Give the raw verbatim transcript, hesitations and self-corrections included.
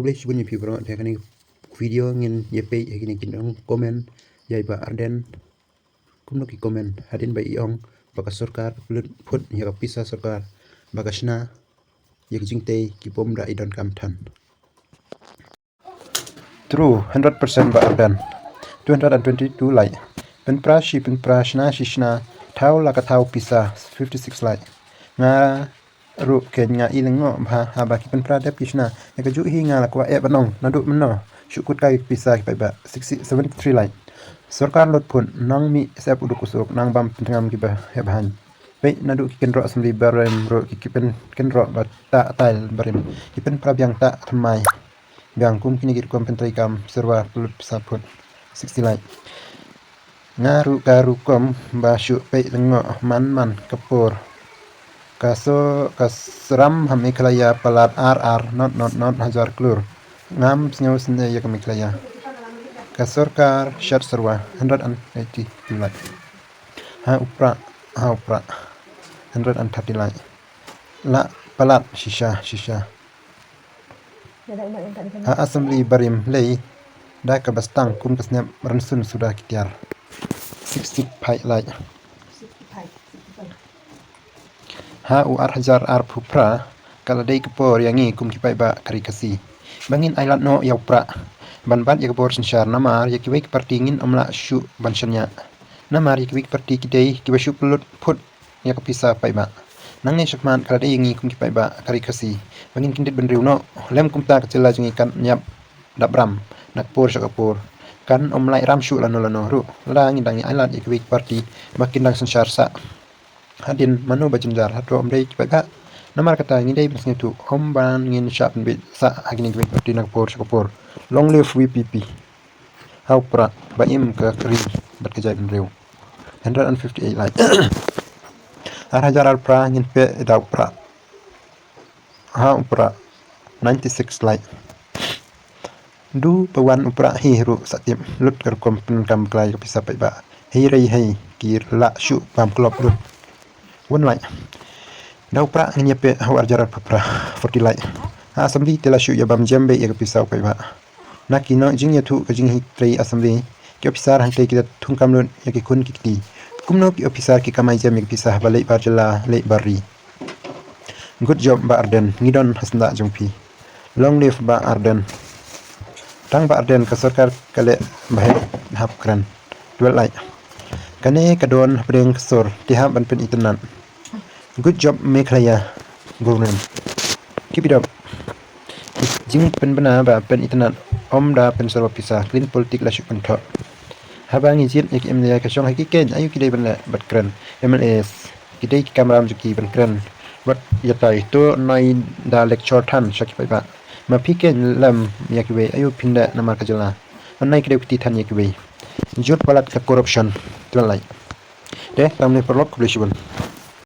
Khublei shibun ïa phi baroh, te ha kane ka video ngin ïa peit ïa kine ki nong comment ïa i Bah Ardent. Kumno ki comment hadien ba i ong ba ka sorkar ka pynlut phut ïa ka pisa sorkar ba ka shna ïa ka jingtei ki bym da i donkam than. True, hundred percent Bah Ardent. Two hundred and twenty-two like. Pynpra shi pynpra, shna shi shna, thaw la ka thaw pisa, fifty-six like. Nga ruh kein nga i lyngngoh bha haba ki pynpra dep ki shna. Ïa kajuh hi nga la kwah eh ban ong naduh mynno shu kut kai ki pisa ki paidbah. Sixty, seventy-three like. Sorkar lut phut, nang mih sep u duk u suk, nang bam pyntngam kiba heh bha. Peit naduh ki kynroh assembly barim ruh ki, ki pyn, kynroh ba tah tail barim, ki pynpra biang tah thymmai biang kum kine ki rukom pyntreikam syrwa pynlut pisa phut. Sixty like. Nga ruh ka rukom ba shu peit lyngngoh man man ka por. Ka so, ka sram ha Meghalaya palat ar ar not not not hajar klur. Ngam sngew sngewsynei ïa ka Meghalaya. Ka sorkar shat syrwa, hundred and eighty-two like. Ha u Prah, ha u Prah, hundred and thirty like. La palat shisha shisha. Ha assembly barim lei da kaba stang kum ka snep rynsun suda ki tiar. Sixty-five like. Ha u ar hajar arphew phra ka la dei ka por ïa ngi kum ki paidbah ka Ri Khasi ba ngin ailad noh ïa u Prah ban bat ïa ka bor synshar, namar ïa kiwei ki parti ngin ym lah shuh ban shaniah. Namar ïa kiwei ki parti ki dei kiba shu pynlut phut ïa ka pisa paidbah. Nangne shakhmat ka la dei ïa ngi kum ki paidbah ka Ri Khasi ba ngin kyndit bynriew noh, lem kumta ka jylla jong ngi kan ïap dap ram na ka por sha ka por. Kan ym lait ram shuh lano lano ruh lada ngi dang ïa ailad ïa kiwei ki parti ba kin dang synshar sah. Hadien mano ba jynjar, hato ym dei ki paidbah? Namar kata ngi dei ban sngewthuh, ym ban ngin shah pynbeit sah ha kine kiwei ki parti na ka por sha ka por. Long live V P P. Ha u Prah ba im ka ri bad ka jaitbynriew. Hundred and fifty-eight like. Ar hajar arphew phra ngin peit da u Prah. Ha u Prah, ninety-six like. Duh ba wan u Prah hi ruh sa tip lut ka rukom pyndonkam bakla ïa ka pisa paidbah. Hei rei hei ki lah shuh bam klop lut. One like. Da u Prah ngin ïa peit ha u ar hajar arphew phra, forty like. Ha assembly te lah shuh ïa bam jem beit ïa ka pisa u paidbah. Na ki nongjingïathuh ka jinghikai assembly, ki ophisar hangtei ki da thungkam lut ïa ki khun ki kti. Kumno ki ophisar ki kamai jem ïa ka pisa haba leit bar jylla leit bar ri. Good job Bah Ardent, ngi don ha syndah jong phi. Long live Bah Ardent. Tang Bah Ardent ka sorkar ka leh ba heh hap kren. Twelve like. Kane ka don hapdeng ka sor, te hap ban pynitynnad. Good job Meghalaya government. Keep it up. Jingpynbna ba pynitynnad, ym da pynsyrwa pisa, clean politic la shu pynthoh. Haba ngi jied ïa ki M L A ka shong ha ki keiñ, aïu ki dei ban leh bad kren? M L As ki dei ki kamram jong ki ban kren. Bad ïatai to nai da lecture than sha ki paidbah. Ma phi keiñ lem ïa kiwei, aïu phin leh namar ka jylla? Nai ki dei kti than ïa kiwei. Jur palat ka corruption. Twelve like. Te tang ne paralok, khublei shibun.